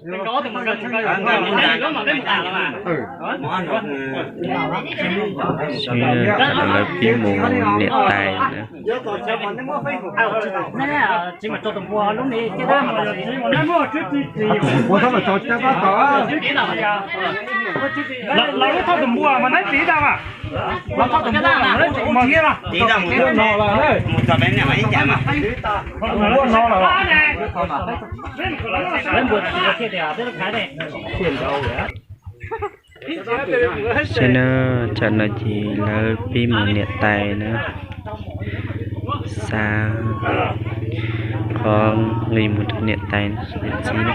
Ntawd lawv pib mus niam tais na. Lawv lub thauj tus npua mas neb txiv tau mas, lawv thauj tus npua mas neb txiv mas, mus txog peb niam ib cam mas, mus no lawm. Saib na, tsam no ces lawv pib mus niam tais na, xa qhov nqi mus rau niam tais niam txiv na.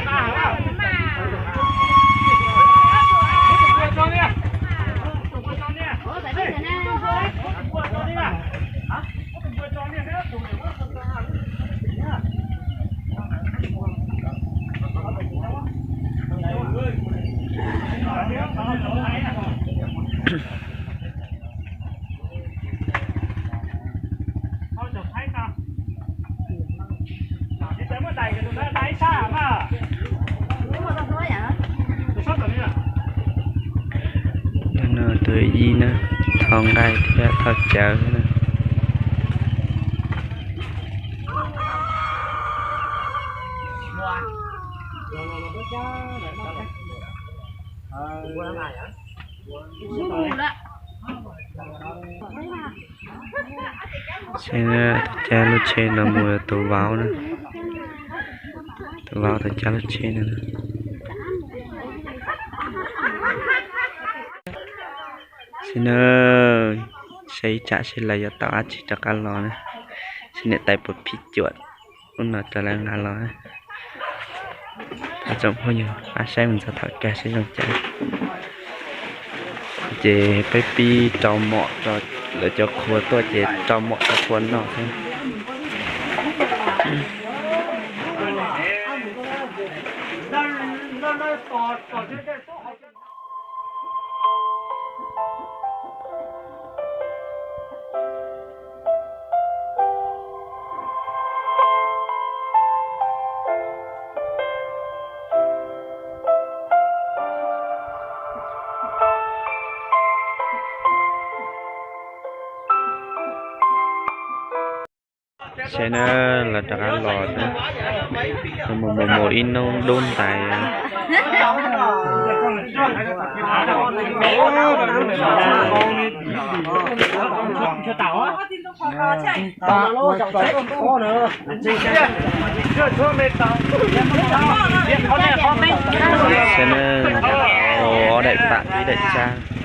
Tus yij na, thauj nqaij thiab thauj cawv na. Saib na, tus cab lub tsheb no mus tus vauv na, tus vauv tus cab lub tsheb no. Saib na, saib ib tsam seb lawv yuav tau dab tsi rov qab los na, seb niam tais puas phim cuam ub no rau lawv nqa los. Thaum tsoom phooj ywg pab saib mus txog thaum kawg seb zoo cas. Ces peb pib rau mom rau lawv cov qhua tuaj ces rau mom rau qhua noj xwb. Saib na, lawv rov qab los na, mus mus mus ib hnub dub ntais. Saib na, ob daim pam ib daim tsab.